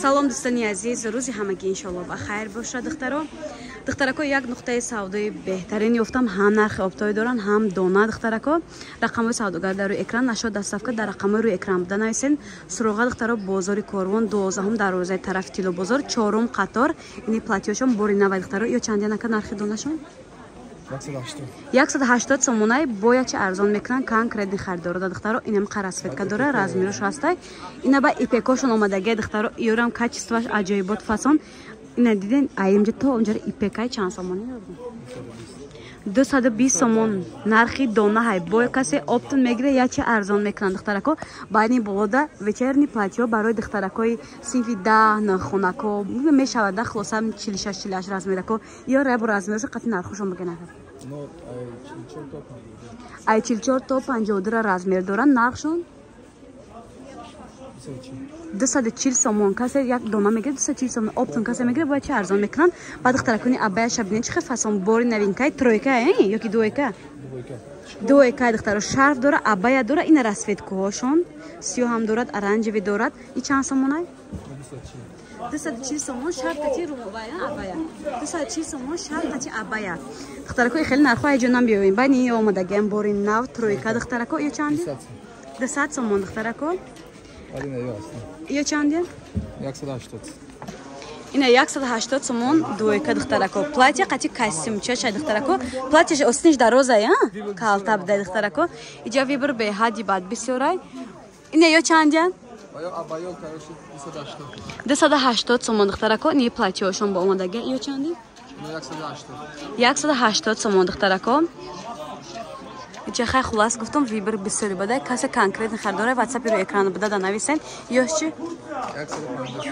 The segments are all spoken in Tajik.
Салом, дӯстони азиз, рӯзи ҳамагӣ иншоалло ба хайр бошад, духтаро. Духтарако, як нуқтаи савдои беҳтарин ёфтам, ҳам нархи оптовӣ доранд, ҳам дона, духтарако. Рақамҳои савдогар дар рӯи экран, нашод доставка дар рақамҳои рӯи экран буда нависен. Суроға, духтаро, бозори Корвон, 12-ум дарвозаи тарафи Тилобозор, чорум қатор. Ини платьёшон бори навай, духтаро. Ё чандянака нархи донашон? 180 сомонай, бояд чи арзон мекунанд конкретный харидорода, духтаро. Инам расцветка дора, размерош ҳастай. Ина ба ипекошон омадагия, духтаро. Иёрам качествоаш аҷоибот, фасон. Ина диден, аимҷа то онҷара ипекай чанд сомони? 220 сомон нархи дона ҳай. Бо касе оптон мегире, ячи арзон мекунанд, духтарако. Байни болода вечерний платьё барои духтаракои синфи 10 нохонако мешавад, да, хулоса 46, 48 размерако. Ё ребо размерошу қати нархушон бигенад. Ай 44 то 52 размер доранд, нархшон 240 сомон. Касе як дона мегирад, 240 сомон. Оптон касе мегирад, бояд чи арзон мекунанд. Ба духтаракони абая бинед, чи хел фасон, бори новинкаи, тройка ёки двойка? Двойка, духтаро. Шарф дора, абая дора. Ина расцветкаҳошон сиёҳам дорад, оранжевый дорад. И чанд сомонай? 240 сомон шарф кати румовая абая. 240 сомон шарф кати абая. Духтарако, хеле нархҳо ҳайҷонам биёем. Байни ин омадагиам бори нав, тройка, духтарако. Ё чанди? 200 сомон, духтарако. Ё чанди? 180. Ина 180 сомон двойка, духтарако. Платье қати костюмча, духтарако. Платьеш остинш дарозай, а? Калта буда, духтарако. Иҷа выбор беҳадди бад бисёрай. Ина ё чанди? 280 сомон, духтарако. Ни платьеошон бо омадага. Ё чанди? 180 сомон, духтарако. Иҷа хай, хулас гуфтам, выбор бисёри бада. Касе конкретный харидора, ватсапи рӯи экран буда да нависен. Ёш чи?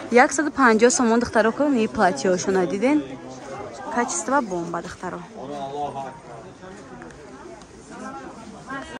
150 сомон, духтароко. Ни платьеошона диден, качество бомба, духтаро.